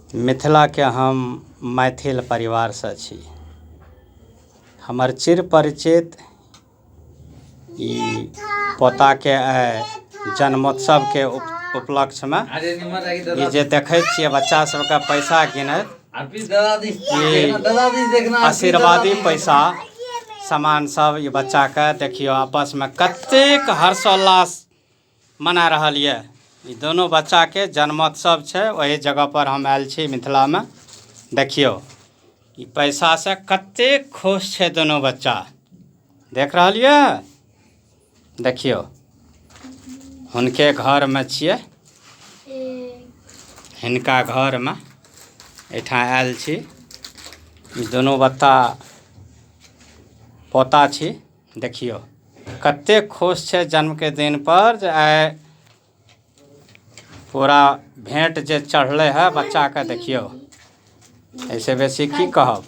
मिथिलाके हम मैथिल परिवारसँ छी। हमर चिर परिचित ई पोताके आइ जन्मोत्सवके उपलक्ष्यमे ई जे देखै छियै बच्चा सबके पैसा गिनैत, ई आशीर्वादी पैसा सामान सब ई बच्चाके देखियौ आपसमे कतेक हर्षोल्लास मना रहल यऽ। ई दोनो बच्चाके जन्मोत्सव छै, ओहि जगह पर हम आयल छी मिथिलामे। देखियौ ई पैसासँ कतेक खुश छै दोनो बच्चा, देख रहल यऽ। देखियौ हुनके घरमे छियै, हिनका घरमे एहिठाम आयल छी। ई दोनो बच्चा पोता छी। देखियौ कतेक खुश छै जन्मके दिन पर जे आइ पूरा भेंट जे चढ़लै है बच्चाके। देखियौ एहिसँ बेसी की कहब।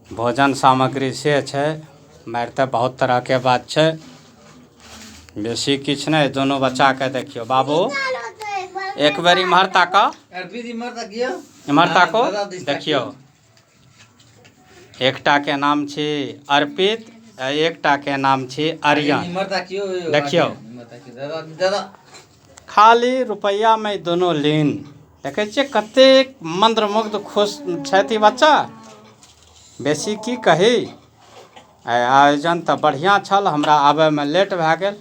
भोजन सामग्री से छै, मारि तऽ बहुत तरहके बात छै, बेसी किछु नहि। दुनू बच्चाके देखियौ। बाबू एक बेर इम्हर ताकऽ, इम्हर ताको। देखियौ एकटा के नाम छी अर्पित आ एकटा के नाम छी आर्यन। देखियौ खाली रुपैआ में दोनों लीन। देखै छियै कतेक मंत्रमुग्ध खुश छथि ई बच्चा। बेसी की कही, आइ आयोजन तऽ बढ़िआँ छल, हमरा आबैमे लेट भए गेल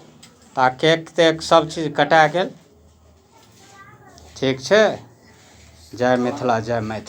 तऽ केक तेक सब चीज कटा गेल। ठीक छै, जय मिथिला जय मैथिली।